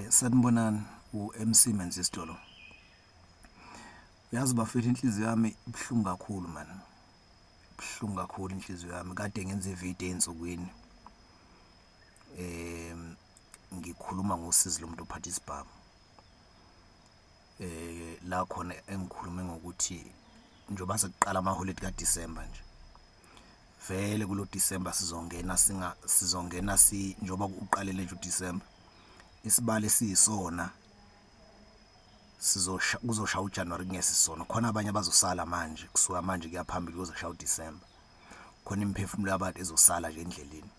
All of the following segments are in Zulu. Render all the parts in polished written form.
Sanibonani, u-MC Menzisto lo. Uyazi bafethu, inhliziyo yami ibuhlungu kakhulu man, ibuhlungu kakhulu inhliziyo yami. Kade ngenza ividiyo ey'nsukwini ngikhuluma ngosizi lomuntu ophatha isibhamu, la khona engikhulume ngokuthi njoba sekuqala amaholidi kaDisemba nje, vele kulo Disemba sizongena sizongena si njoba uqalile nje uDisemba, isibalo esiyisona sizosha kuzoshaya uJanuwari kungesisona. Khona abanye abazosala manje kusuka manje kuya phambili kuzoshaya uDisemba, khona imiphefumulo yabantu ezosala nje endleleni.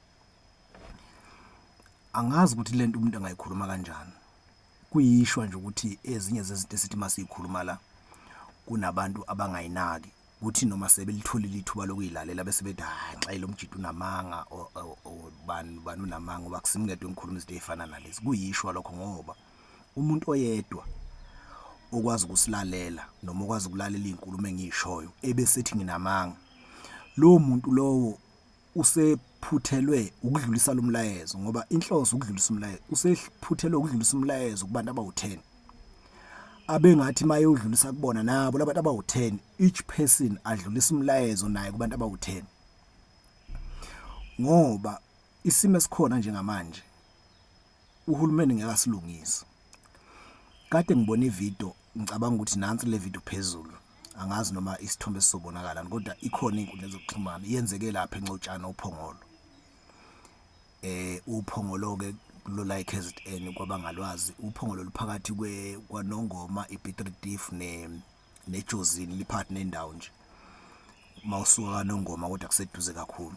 Angazi ukuthi lento umuntu angayikhuluma kanjani, kuyishwa nje ukuthi ezinye zezinto esithi masiyikhuluma la kunabantu abangayinaki, kuthi noma sebelitholile ithuba lokuyilalela bese bethi hayi nxa lo mjita unamanga or bani bani unamanga, ngoba akusimi ngedwa engikhuluma izinto ey'fana nalezi. Kuyishwa lokho ngoba umuntu oyedwa okwazi ukusilalela noma okwazi ukulalela iy'nkulumo engiy'shoyo ebesethi nginamanga, lowo muntu lowo usephuthelwe ukudlulisa lo mlayezo, ngoba inhloso ukudlulisa umlayezo, usephuthelwe ukudlulisa umlayezo kubantu abawu-10 abengathi uma eyodlulisa kubona nabo labantu abawu-10, each person adlulisa umlayezo naye kubantu abawu-10. Ngoba isimo esikhona njengamanje uhulumeni ngeke asilungise. Kade ngibona ividiyo, ngicabanga ukuthi nansi le video phezulu, angazi noma isithombe sizobonakala kodwa ikhona ey'nkundleni zokuxhumana, yenzeke lapha eNcotshana uPhongolo. UPhongolo-ke kulo la e-KZN kwabangalwazi, uPhongolo luphakathi kwaNongoma, iPiet Retief neJozini, liphakathi nendawo nje mawusuka kaNongoma kodwa kuseduze kakhulu.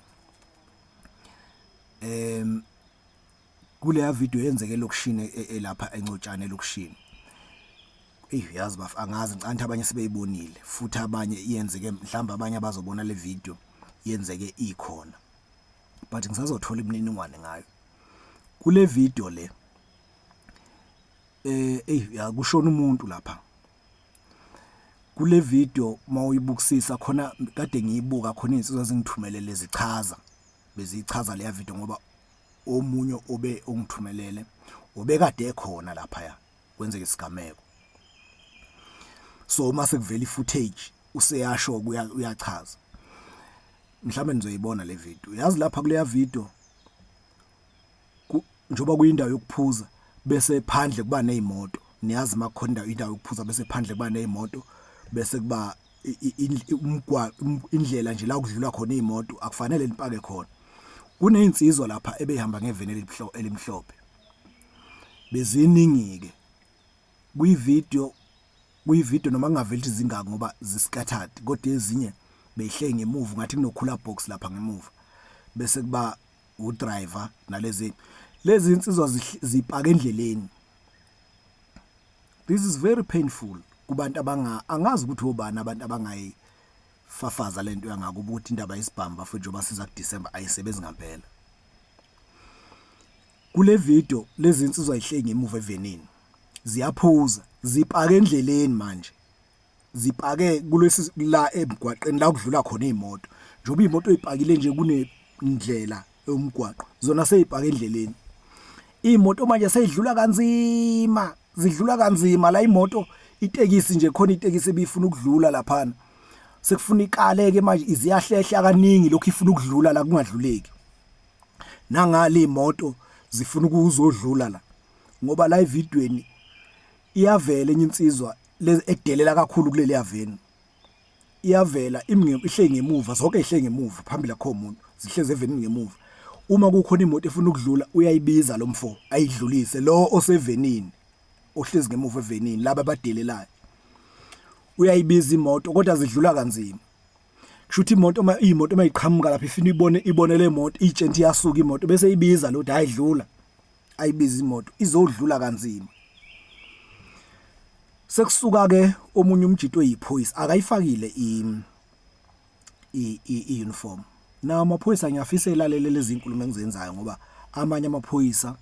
Kuleya video yenzeke elokishini elapha eNcotshana elokishini. Eyi yazi bafo, angazi, ngicabanga ukuthi abanye sebeyibonile futhi abanye iyenzeke, mhlawumbe abanye abazobona le video yenzeke ikhona, but ngisazothola imininingwane ngayo. Kule video le eyi ya kushona umuntu lapha kule video. Mawuyibukisisa khona, kade ngiyibuka khona, izinsizwa zingithumelele zichaza, bezichaza leya video, ngoba omunye obe ongithumelele obekade ekhona lapha kwenzeka isigameko. So uma sekuvela i-footage useyasho, uyachaza. Mhlawumbe nizoyibona le video. Yazi lapha kuleya video, njengoba kuyindawo yokuphuza bese phandle kuba nezimoto, niyazi makukhona indawo yokuphuza bese phandle kuba nezimoto, bese kuba umgwaqo, indlela nje la kudlula khona izimoto, akufanele nipake khona. Kunezinsizwa lapha ebehamba ngeveni elimhlophe, beziningi ke kwivideo, kuyivideo noma kungaveli ukuthi zingaki ngoba zi-scattered, kodwa ezinye beyihleli ngemuva ngathi kuno-cooler box lapha ngemuva, bese kuba udriver nalezi lezi insizwa zipaka endleleni. This is very painful kubantu abanga angazi ukuthi obani abantu abangayifafaza lento yangakubo ukuthi indaba yesibhamu bafethu njengoba siza kuDecember ayisebenzi ngempela. Kule video lezi insizwa ihleli ngemuva evenini, ziyaphuza, zipake endleleni manje, zipake kulesi la emgwaqeni la kudlula khona iy'moto. Njengoba iy'moto y'pakile nje kunendlela yomgwaqo, zona sey'pake endleleni. Iy'moto manje sey'dlula kanzima, zidlula kanzima la imoto, itekisi nje, khona itekisi ebifuna ukudlula laphana, sekufuna ikale-ke manje, iziyahlehla kaningi lokhu ifuna ukudlula la kungadluleki. Nangale iy'moto zifuna ukuzodlula la, ngoba la evidweni iyavela enye insizwa le edelela kakhulu kuleli veni, iyavela ihleli ngemuva, zonke zihleli ngemuva, phambili akukho muntu, zihlezi evenini ngemuva. Uma kukhona imoto efuna ukudlula uyayibiza lo mfo ayidlulise, lo osevenini ohlezi ngemuva evenini, laba abadelelayo, uyayibiza imoto kodwa zidlula kanzima. Kusho ukuthi imoto uma imoto uma iqhamuka lapha ifuna ibone, ibone le moto itshenti, iyasuka imoto bese ibiza lo, hayi dlula, ayibiza imoto izodlula kanzima. Sekusuka ke omunye umjito oyiphoyisa, akayifakile i i uniform. Nawo amaphoyisa ngiyafisa elalele lezi inkulumo engizenzayo, ngoba amanye amaphoyisa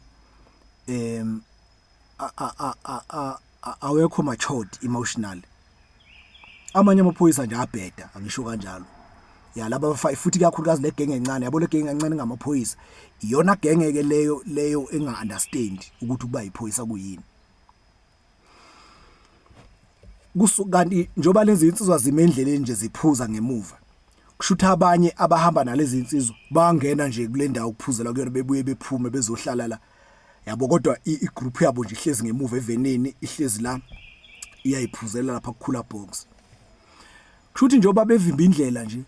awekho matured emotionally. Amanye amaphoyisa nje abheda, angisho kanjalo. Ya, laba bafa futhi kakhulukazi le genge encane, yabo, le genge encane ngamaphoyisa, iyona genge ke leyo, leyo enga understand ukuthi kuba yiphoyisa kuyini. Kusuka kanti njoba lezi insizwa zime endleleni nje ziphuza ngemuva, kushuthi abanye abahamba nalezi insizwa bangena nje kule ndawo kuphuzela kuyona, bebuye bephume bezohlala la, yabo. Kodwa igroup yabo nje ihlezi ngemuva evenini, ihlezi la, iyayiphuzela lapha kukhula box. Kushuthi njengoba bevimba indlela nje,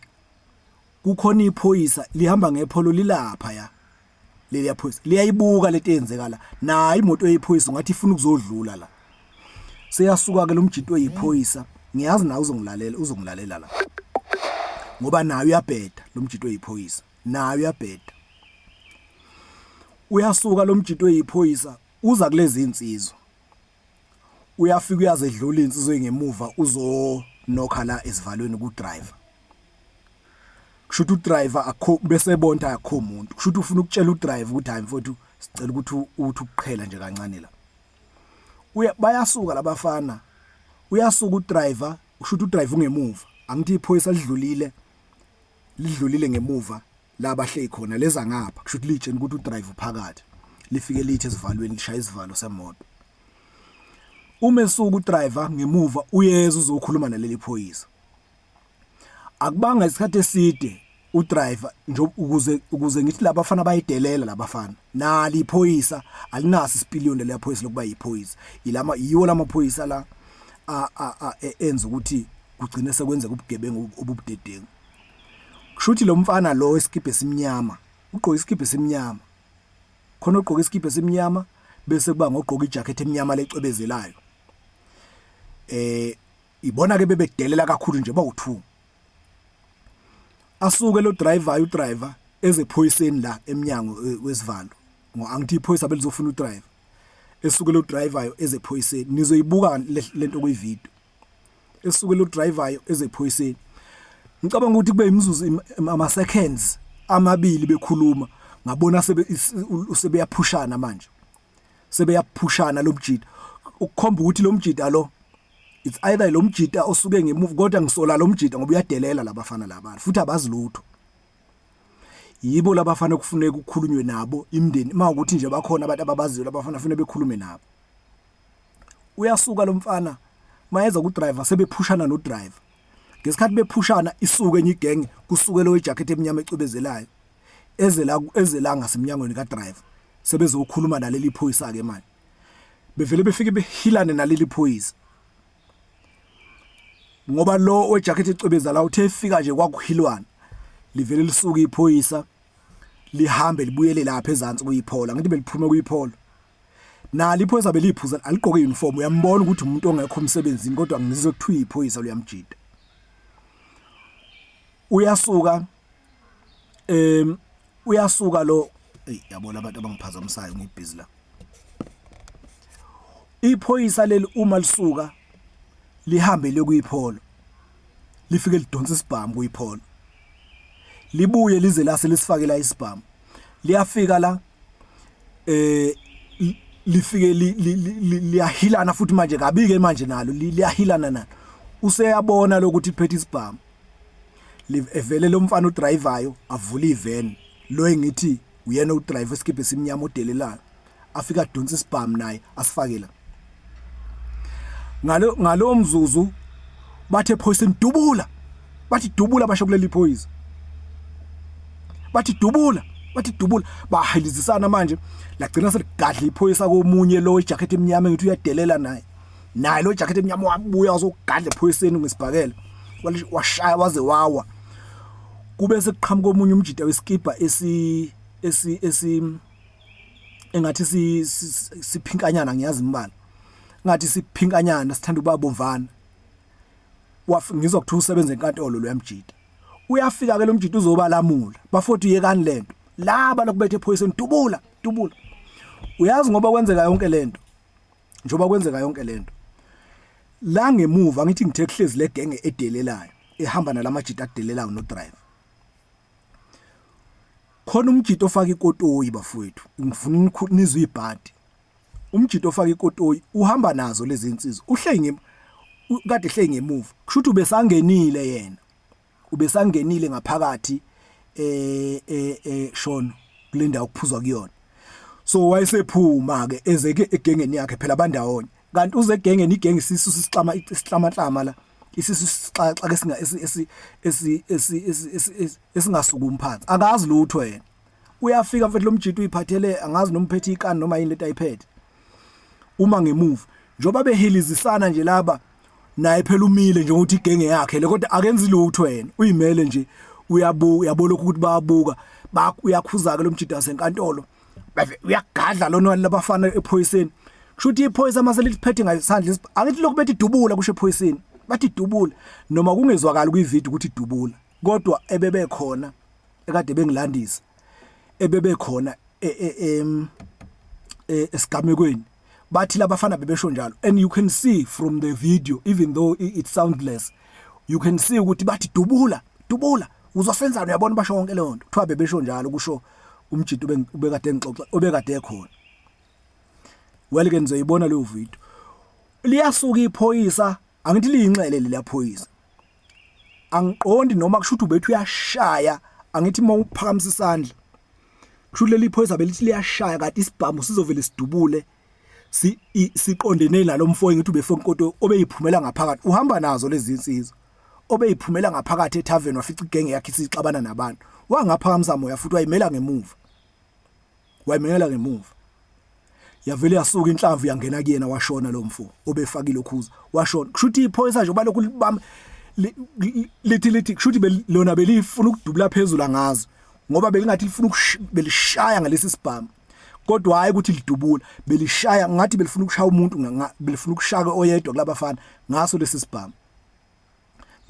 kukhona iphoyisa lihamba ngepholo lilapha ya, leliya phoyisa liyayibuka lento eyenzeka la, nayo imoto yephoyisa ngathi ifuna ukuzodlula la. Seyasuka ke lo mjito oyiphoyisa, ngiyazi nawe uzongilalela, uzongilalela la, ngoba naye uyabheda lo mjito oyiphoyisa, naye uyabheda. Uyasuka lo mjito oyiphoyisa, uza kulezi insizwa, uyafika uyazedlula insizwa engemuva, uzonokha la esivalweni ku driver. Kushuthi udriver akho bese bonta akho umuntu, kushuthi ufuna ukutshela udriver ukuthi hayi mfowethu, sicela ukuthi uthi ukuqhela nje kancane la. Uya bayasuka labafana, uyasuka udriver, ushuthi udriver ungemuva, angithi iphoyisa lidlulile, lidlulile ngemuva la bahlezi khona, leza ngapha, kusho ukuthi litshena ukuthi udriver uphakathi. Lifike lithi esivalweni, lishaya isivalo semoto. Uma esuka udriver ngemuva, uyeza uzokhuluma naleli phoyisa. Akubanga isikhathi eside udriver nje, ukuze ngithi labafana bayidelela labafana, nali iphoyisa alinaso isipiliyoni leli phoyisa lokuba yiphoyisa. Ilama yiwo lamaphoyisa la enza ukuthi kugcine sekwenzeka ubugebengu obubudedengu. Kusho ukuthi lo mfana lo esikibhe esimnyama, ugqoke isikibhe esimnyama, khona ogqoke isikibhe esimnyama, bese kuba ngogqoka ijacket emnyama lecwebezelayo. Ibona ke bebedelela kakhulu nje bawu2. Asuke lo driver, udriver ezephoyiseni la eminyango wesivalo, ngo angithi iphoyisa belizofuna udriver. Esuke lo driver ezephoyiseni, nizoyibuka lento kuyi video. Esuke lo driver ezephoyiseni, ngicabanga ukuthi kube imizuzu, ama seconds amabili bekhuluma, ngabona sebe sebeyaphushana manje, sebeyaphushana lo mjida, ukukhomba ukuthi lo mjida lo, it's either lo mjida osuke ngemuva, kodwa ngisola lo mjida ngoba uyadelela labafana laba, futhi abazi lutho. Yibo labafana kufuneka ukukhulunywe nabo, imindeni uma ukuthi nje bakhona abantu ababaziyo labafana, kufanele bekhulume nabo. Uyasuka lo mfana, mayeza ku driver, sebephushana no driver. Ngesikhathi bephushana, isuke enye igenge, kusuke lo ijacket emnyama ecwebezelayo, eze la, eze la ngasemnyangweni ka driver, sebezokhuluma naleli phoyisa ke manje. Bevele befike behilane naleli phoyisa, ngoba lo wejacket ecwebeza la uthe efika nje kwakuhilwana. Livele lisuka iphoyisa, lihambe libuyele lapha ezansi kuyiphola, ngithi beliphume kuyiphola. Nalo iphoyisa beliphuza, aligqoke uniform, uyambona ukuthi umuntu ongekho emsebenzini, kodwa ngizwe kuthiwa iphoyisa luyamjida. Uyasuka, uyasuka lo, hey, yabona abantu abangiphazamisayo, ngibhizi la. Iphoyisa leli uma lisuka lihambe liye kuyipholo, lifike lidonsa isibhamu kuyipholo, libuye lize lase lisifakela isibhamu. Liyafika la, lifike liyahilana futhi manje kabi ke manje, nalo liyahilana nalo. Useyabona lokuthi liphethe isibhamu, evele lo mfana udrivayo avule ivan, lo engithi uyena udriver esikibhe esimnyama odelelayo, afika adonsa isibhamu naye asifakela. Ngalo mzuzu bathe ephoyiseni, "Dubula!" Bathi, "Dubula!" Basho kuleli phoyisa, bathi, "Dubula!" Bathi, "Dubula!" Bahilizisana manje, lagcina seligadla iphoyisa komunye lo ijacket emnyama ngithi uyadelela naye. Naye lo jacket emnyama wabuya wazogadla ephoyiseni ngesibhakela, washaya waze wawa. Kube sekuqhamuka omunye umjida weskipa esi engathi siphinkanyana, ngiyazi imbala, ngathi siphinkanyana, sithanda ukuba bomvana. Ngizwa kuthiwa usebenza enkantolo lo yamjida. Uyafika ke lo mjida uzobalamula, bafowethu, yekani lento, laba lokubetha ephoyiseni, dubula, dubula. Uyazi ngoba kwenzeka yonke lento, njengoba kwenzeka yonke lento la ngemuva, ngithi ngithe kuhlezi le genge edelelayo ehamba nalamajita adelelayo no driver, khona umjito ofaka ikotoyi. Bafowethu, ngifuna nizwe ibhadi. Umjito ofaka ikotoyi uhamba nazo lezi insizwa, uhlenge kade hlenge ngemuva, kusho ukuthi ubesangenile yena. Ubesangenile ngaphakathi eh eh, eh shono kule ndawo kuphuzwa kuyona. So wayesephuma ke eze ke egengeni yakhe phela bandawonye. Kanti uze egengeni igenge isisu sisixama isihlamanhlama la. Isisu sixaxa esinga esi esi esi esingasukumi phansi. Akazi lutho yena. Uyafika mfethu lomjito uyiphathele angazi noma uphethe ikani noma yini lento ayiphethe. Uma ngemuva njoba behilizisana nje laba naye phela umile nje ukuthi igenge yakhe le kodwa akenzi lutho yena uyimele nje uyabuka uyabona ukuthi bayabuka uyakhuza ke lomjito wasenkantolo uyagadla lona labafana ephoyiseni. Kusho ukuthi iphoyisa mase liphethe ngesandla angithi lokhu bethi dubula kusho ephoyiseni bathi dubula noma kungezwakala kwivideo ukuthi dubula kodwa ebebekhona ekade bengilandisa ebebekhona e, e, e, esigamekweni bathi labafana bebesho njalo. And you can see from the video, even though it's soundless, you can see ukuthi bathi dubula dubula uzosenzani, uyabona basho yonke leyo nto. Kuthiwa bebesho njalo kusho umjito ubekade ngixoxa obekade ekhona. Well ke nizoyibona leyo video. Liyasuka iphoyisa, angithi liyinxele leliya phoyisa, angiqondi noma kusho ukuthi ubethu uyashaya, angithi uma uphakamisa isandla kusho leli phoyisa belithi liyashaya kanti isibhamu sizovele sidubule si siqondene nalomfo ngithi ubefonkoto obeyiphumela ngaphakathi uhamba nazo lezi insizwa obeyiphumela ngaphakathi etavern wafica igenge yakhe isixabana nabantu wangaphakamisa moya futhi wayimela ngemuva wayimela ngemuva yavele yasuka inhlamvu yangena kuyena washona lo mfo obefakile okhuza washona. Kusho ukuthi iphoyisa nje balokhu libamba lithi lithi kusho ukuthi lona belifuna ukudubula phezulu angazi ngoba belingathi lifuna belishaya ngalesi sibhamu kodwa hayi ukuthi lidubula belishaya ngathi belifuna ukushaya umuntu belifuna ukushaka oyedwa kulabafana ngaso lesi sibhamu.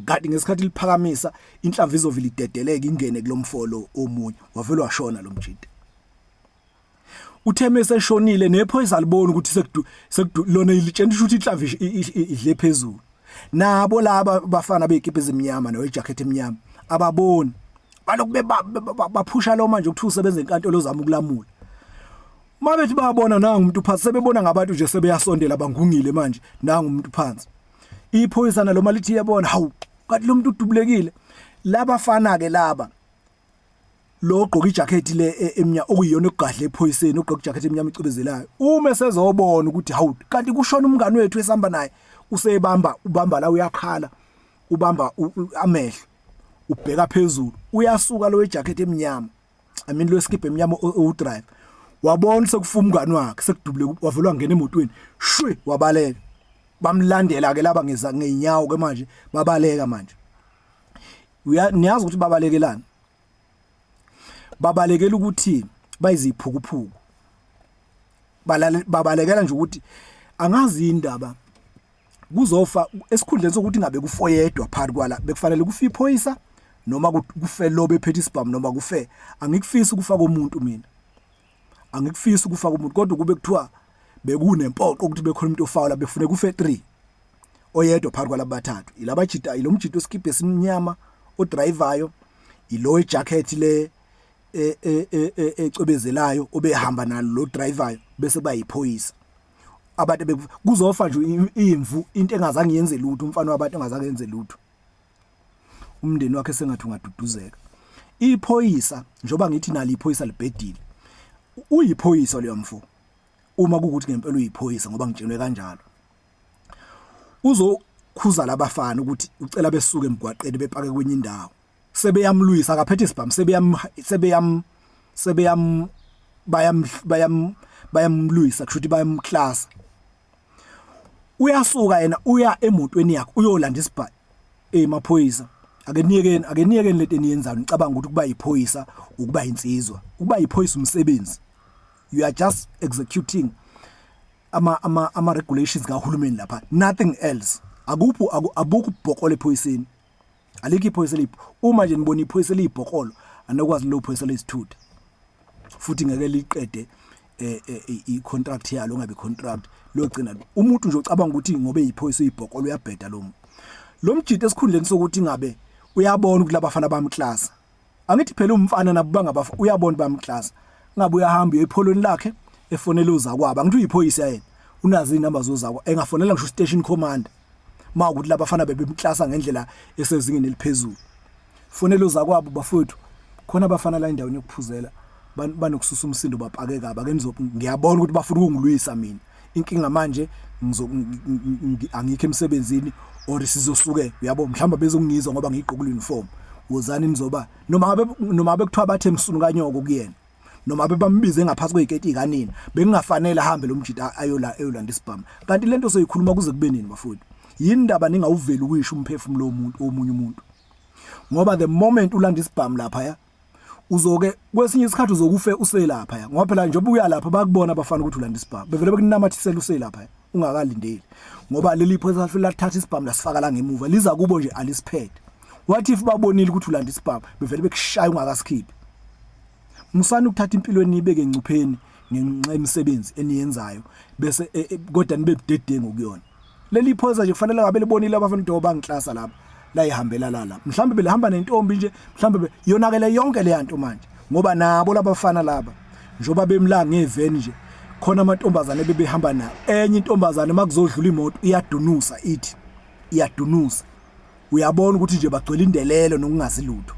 Kanti ngesikhathi liphakamisa inhlamvu izovila idedeleke ingene kulomfolo omunye wavele washona lo mjita. Uthe meseshonile nephoyisa aliboni ukuthi sekudu sekudu lona ilitshena ukuthi inhlamvu idle phezulu. Nabo laba bafana bezikipa ezimnyama nowejacket emnyama ababoni balokhu baphusha lo manje ukuthi usebenza enkantolo ozama ukulamula. Mabethi bayabona nangu umuntu phansi sebebona ngabantu nje sebeyasondela bangungile manje nangu umuntu phansi. Iphoyisa nalo malithi iyabona hawu kanti lo muntu udubulekile. Labafana ke laba lo ogqoka ijacket le emnyama okuyiyona okugadla ephoyiseni ogqoka ijacket emnyama icwebezelayo uma esezobona ukuthi hawu kanti kushona umngani wethu esihamba naye usebamba ubamba la uyakhala ubamba amehlo ubheka phezulu uyasuka lo wejacket emnyama I mean lo skip emnyama owudrive wabona sekufa umngani wakhe sekudubule wavelwa ngena emotweni shwi wabaleka. Bamlandela ke laba ngeza ngeenyawo ke manje babaleka manje. Niyazi ukuthi babalekelani? Babalekela ukuthi bayiziphukuphuku. Babalekela nje ukuthi angazi indaba kuzofa esikhundleni sokuthi ngabe kufoyedwa phakathi kwala bekufanele kufe iphoyisa noma kufe lo bephethe isibhamu noma kufe. Angikufisi ukufa komuntu mina, angikufisi ukufa komuntu kodwa kube kuthiwa bekunempoqo ukuthi bekhona umuntu ofawula befune kufe 3 oyedwa phakathi kwalaba bathathu ilabajita ilomjito osikibhe esimnyama odrivayo ilo ejacket le ecwebezelayo obehamba nalo lo drivayo bese kuba yiphoyisa. Abantu kuzofa nje imvu into engazange yenze lutho umfana wabantu engazange yenze lutho umndeni wakhe sengathi ungaduduzeka. Iphoyisa njoba ngithi nalo iphoyisa libhedile uyiphoyisa leyo mfo uma kukuthi ngempela uyiphoyisa ngoba ngitshelwe kanjalo uzokhuza labafana ukuthi ucela besuke emgwaqeni bepake kwenye indawo sebeyamlwisa akaphethe isibhamu sebeyam sebeyam sebeyam bayam bayam bayamlwisa kusho ukuthi bayamklasa. Uyasuka yena uya emotweni yakhe uyolanda isibhamu emaphoyisa ake niyekeni ake niyekeni lento eniyenzayo nicabanga ukuthi kuba yiphoyisa ukuba insizwa ukuba yiphoyisa umsebenzi. You are just executing ama ama ama regulations kahulumeni lapha, nothing else. Akupho abukho ubhokolo ephoyiseni, alikho iphoyisa elipho. Uma nje nibona iphoyisa eliyibhokolo anokwazi lo phoyisa lezithutha futhi ngeke liqede i-contract yalo ngabe contract logcina umuntu nje ucabanga ukuthi ngoba eyiphoyisa uyibhokolo uyabheda lo muntu. Lo mjito esikhundleni sokuthi ngabe uyabona ukuthi labafana bamklasa angithi phela umfana nabo bangabafa uyabona bamklasa ngabe uyahamba uyepholweni lakhe efonela uzakwabo angithi uyiphoyisa yena unazo inamba zozakwa engafonela ngisho station commander mawukuthi labafana bebemklasa ngendlela esezingeni eliphezulu. Fonela uzakwabo bafowethu, khona abafana la endaweni yokuphuzela banokususa umsindo bapake kabi. Ake nizo ngiyabona ukuthi bafuna ukungilwisa mina. Inkinga manje ngizo angikho emsebenzini or sizosuke uyabo mhlawumbe bezongizwa ngoba ngigqoke uniform. Wozani nizoba noma ngabe kuthiwa bathe msunu kanyoko kuyena. Noma bebambize ngaphansi kweziketi kanina, bekungafanele ahambe lo mjita ayola eyolanda isibhamu. Kanti lento soyikhuluma kuze kube nini bafowethu? Yini indaba ningawuveli ukuyisho umphefumulo womuntu omunye umuntu? Ngoba the moment ulanda isibhamu lapha ya uzoke kwesinye isikhathi uzokufe uselapha ya, ngoba phela njengoba uya lapha bakubona abafana ukuthi ulanda isibhamu, bevele bekunamathisela uselapha ya ungakalindeli, ngoba leli phoyisa lafike lathatha isibhamu lasifaka la ngemuva, liza kubo nje alisiphethe. What if babonile ukuthi ulanda isibhamu, bevele bekushaya ungakasikhiphi? Musani ukuthatha impilo eniyibeke engcupheni ngenxa yemisebenzi eniyenzayo bese kodwa nibe budedengu kuyona. Leli phoyisa nje kufanele ngabe libonile abafana ukuthi bangiklasa lapha, layihambela la la, mhlawumbe belihamba nentombi nje, mhlawumbe yonakele yonke le yanto manje, ngoba nabo labafana laba njengoba bemla ngeveni nje khona amantombazane bebehamba nayo. Enye intombazane makuzodlula imoto iyadunusa, ithi iyadunusa, uyabona ukuthi nje bagcwele indelelo nokungazi lutho.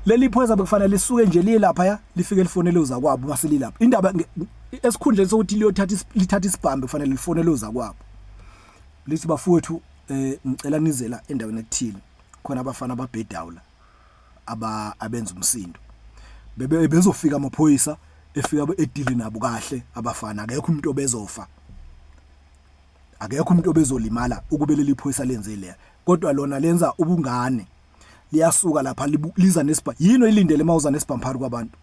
Leli phoyisa bekufanele lisuke nje liye lapha ya lifike lifonele uzakwabo mase lilapha indaba, esikhundleni sokuthi liyothatha lithatha isibhambe, kufanele lifonele uzakwabo lithi bafowethu, ngicela nizela endaweni ekuthile, khona abafana ababhedayo la aba abenza umsindo. Bebe bezofika amaphoyisa efika edili nabo kahle abafana, akekho umuntu obezofa, akekho umuntu obezolimala ukube leli phoyisa lenze le. Kodwa lona lenza ubungane, liyasuka lapha liza nesibhamu. Yini oyilindele mawuza nesibhamu phakathi kwabantu?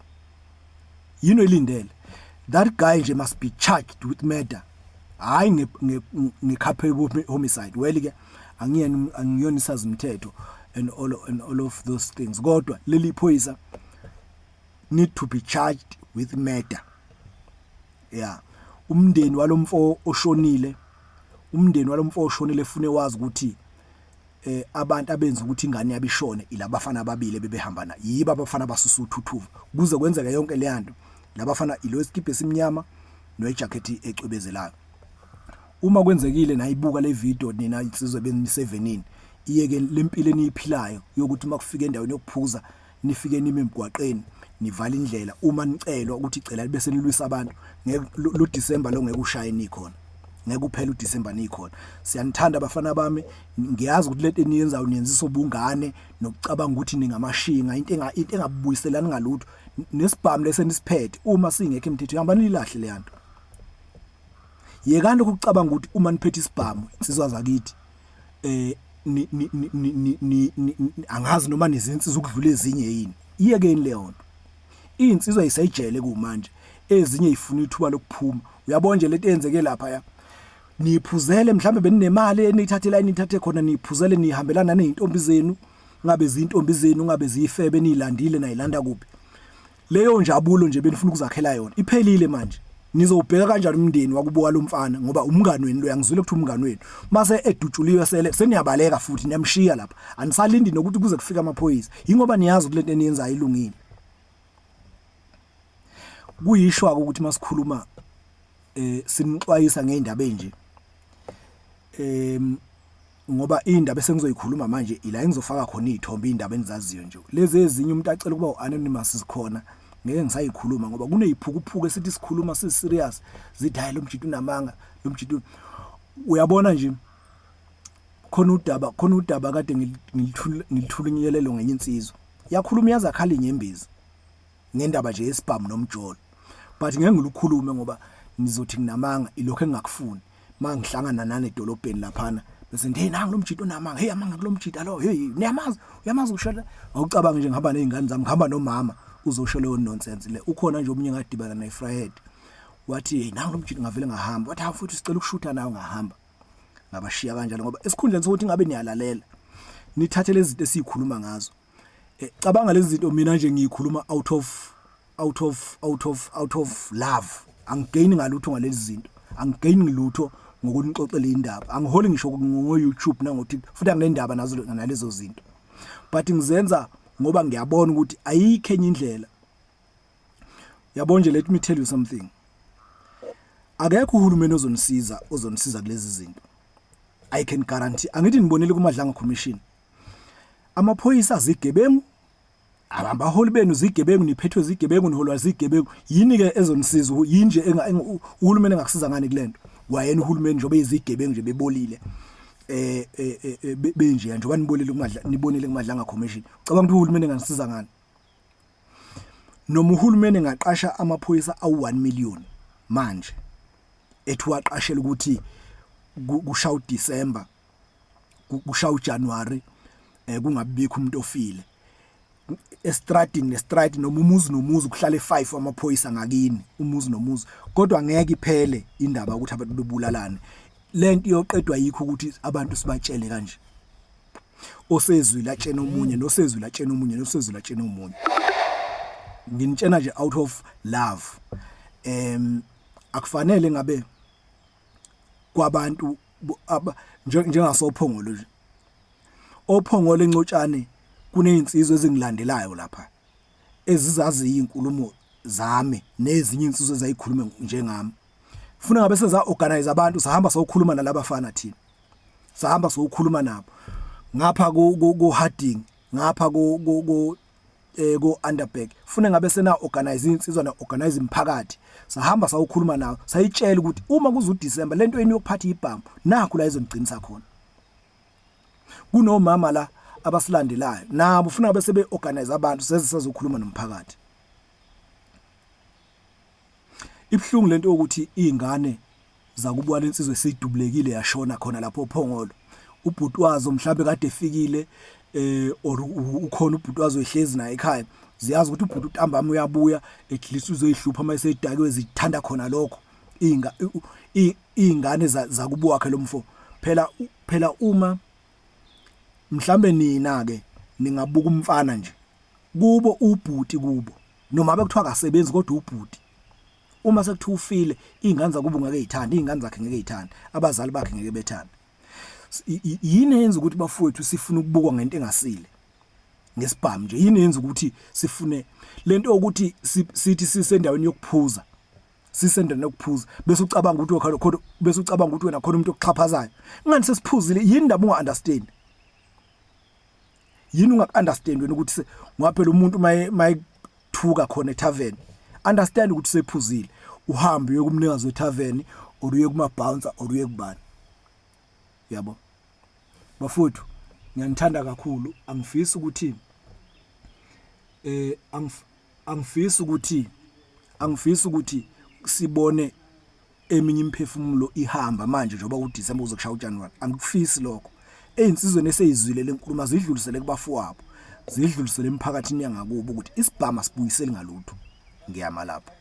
Yini oyilindele? That guy nje must be charged with murder, hayi nge-culpable homicide. Well ke angiyena, angiyona isazimthetho and all of those things, kodwa leli phoyisa need to be charged with murder. Yeah, umndeni walomfo oshonile, umndeni walomfo oshonile efune wazi ukuthi abantu abenza ukuthi ingane yabo ishone ilabafana ababili ebebehamba na yibo abafana basusa uthuthuva kuze kwenzeke yonke le yanto. Labafana ilo isikibhe esimnyama nojacket ecwebezelayo. Uma kwenzekile nayibuka le video, nina insizwe benisevenini, iyeke lempilo eniyiphilayo yokuthi uma kufika endaweni yokuphuza nifike nime emgwaqeni nivala indlela uma nicelwa ukuthi cela, bese nilwisa abantu. Ngeke lo December lo ngeke ushaye nikhona, ngeke uphele uDecember nikhona. Siyanithanda abafana bami, ngiyazi ukuthi lento eniyenzayo niyenzisa ubungane nokucabanga ukuthi ningamashinga, into engabuyiselani ngalutho. Nesibhamu lesenisiphethe uma singekho emthethweni, hamba nilahle le yanto. Yekani lokhu ukucabanga ukuthi uma niphethe isibhamu, insizwa zakithi, ni ni ni ni angazi noma nizinsizwa ukudlula ezinye yini. Iyekeni leyo nto. Insizwa isejele kumanje, ezinye ifuna ithuba lokuphuma. Uyabona nje lento eyenzeke lapha ya, niphuzele mhlambe beninemali enithathe la enithathe khona, niphuzele, nihambelana nezintombi zenu, ngabe izintombi zenu ngabe ziyifebe niyilandile nayilanda kuphi. Leyo njabulo nje benifuna ukuzakhela yona iphelile manje. Nizowubheka kanjani umndeni wakubo walomfana? Ngoba umngani wenu lo, yangizwile ukuthi umngani wenu mase edutshuliwe sele seniyabaleka futhi niyamshiya lapha, anisalindi nokuthi kuze kufike amaphoyisa, yingoba niyazi ukuthi lento eniyenzayo ilungile. Kuyishwa ukuthi masikhuluma sinixwayisa ngeindaba enje, ngoba indaba esengizoyikhuluma manje ila engizofaka khona izithombe, indaba enizaziyo nje lezi. Ezinye umuntu acela ukuba uanonymous sikhona, ngeke ngisayikhuluma ngoba kuneziphukuphuku esithi sikhuluma si serious zithi hayi, lo mjito unamanga, lo mjito. Uyabona nje khona udaba kade ngilithulunyelelo ngenye insizwa, yakhuluma yazakhala inyembezi ngendaba nje yesibhamu nomjolo, but ngeke ngilukhulume ngoba nizothi nginamanga. Ilokho engingakufuni mangihlangana nane edolobheni laphana bese ngithi, "Hey, nangu lo mjito onamanga, hey, amanga kulo mjito lo, hey, niyamazi, uyamazi ushela." Awucabangi nje ngihamba nezingane zami, ngihamba nomama, uzosho leyo nonsense le. Ukhona nje omunye ngadibana naye Friday, wathi, "Hey, nangu lo mjito." Ngavele ngahamba. Wathi, "Hawu futhi sicela ukushutha nawe." Ngahamba ngabashiya kanjalo, ngoba esikhundleni sokuthi ngabe niyalalela nithathe lezi zinto esikhuluma ngazo, cabanga lezi zinto mina nje ngiyikhuluma out of love, angigain ngalutho ngalezi zinto, angigain lutho ngokunixoxela indaba, angiholi ngisho ngo YouTube nango TikTok, futhi anginendaba nazo nalezo zinto, but ngizenza ngoba ngiyabona ukuthi ayikho enye indlela. Yabo nje, let me tell you something, akekho uhulumeni ozonisiza kulezi zinto, I can guarantee. Angithi nibonile kuMadlanga Commission. Amaphoyisa azigebengu, abaholi benu zigebengu, niphethwe zigebengu, niholwa zigebengu. Yini ke ezonisiza? Yini nje uhulumeni engakusiza ngani kulento? Kwayena uhulumeni njengoba eyizigebengu nje bebolile, benje njengoba nibolile kumadla, nibonile kuMadlanga Commission. Ucabanga ukuthi uhulumeni enganisiza ngani? Noma uhulumeni engaqasha amaphoyisa awu-1 million manje, ethi waqashela ukuthi kushaya uDecember, kushaya uJanuary, kungabikho umuntu ofile estradini nestradi, noma umuzi nomuzi kuhlale 5 amaphoyisa ngakini, umuzi nomuzi, kodwa ngeke iphele indaba ukuthi abantu bebulalane. Lento iyoqedwa yikho ukuthi abantu sibatshele kanje, osezwile atshena omunye, nosezwile atshena omunye, nosezwile atshena omunye. Nginitshena nje out of love. Akufanele ngabe kwabantu njengasoPhongolo nje, oPhongolo eNcotshane, kunezinsizwa ezingilandelayo lapha ezizazi izinkulumo zami nezinye insizwa ezayikhuluma njengami. Funa ngabe seza organize abantu, sahamba sokhuluma nalabafana, thina sahamba sokhuluma nabo ngapha ku Harding, ngapha ku Underberg. Funa ngabe sena organize insizwa na organize imphakathi, sahamba sawukhuluma nawo, sayitshela ukuthi uma kuza uDecember, lento yeni yokuphatha ibhamu nakho la izonigcinisa khona. Kunomama la abasilandelayo nabo, ufuna bese be organize abantu, seze sazokhuluma nomphakathi. Ibhlungu lento ukuthi izingane zakubuka lensizwe esidubulekile yashona khona lapho oPhongolo, ubhuti wazo mhlambe kade efikile, or ukhona ubhuti wazo ehlezi naye ekhaya, ziyazi ukuthi ubhuti utambama uyabuya, at least uzoyihlupha uma esedakiwe, zithanda khona lokho inga izingane zakubo wakhe lomfo. Phela uma mhlambe nina ke ningabuka umfana nje kubo, ubhuti kubo, noma bekuthiwa akasebenzi, kodwa ubhuti uma sekuthiwa ufile, izingane zakubo ngeke izithande, izingane zakhe ngeke izithande, abazali bakhe ngeke bethande. Yini eyenza ukuthi, bafowethu, sifune ukubukwa ngento engasile ngesibhamu nje? Yini eyenza ukuthi sifune lento yokuthi sithi sisendaweni yokuphuza, sisendaweni yokuphuza, bese ucabanga ukuthi khona khona, bese ucabanga ukuthi wena khona umuntu okuxhaphazayo ngani sesiphuzile? Yini ndaba unga understand? Yini unga understand wena ukuthi ngoba phela umuntu mayethuka khona etavern, understand ukuthi usephuzile, uhambe uye kumnikazi wetavern or uye kuma bouncer or uye kubani? Yabo bafowethu, ngiyanithanda kakhulu. Angifisi ukuthi sibone eminye imiphefumulo ihamba manje njengoba uDecember uze kushaya uJanuary. Angikufisi lokho. Ezinsizweni eseyizwile lenkulumo, zidlulisele kubafowabo, zidlulisele emphakathini yangakubo ukuthi isibhamu asibuyiseli ngalutho. Ngiyama lapho.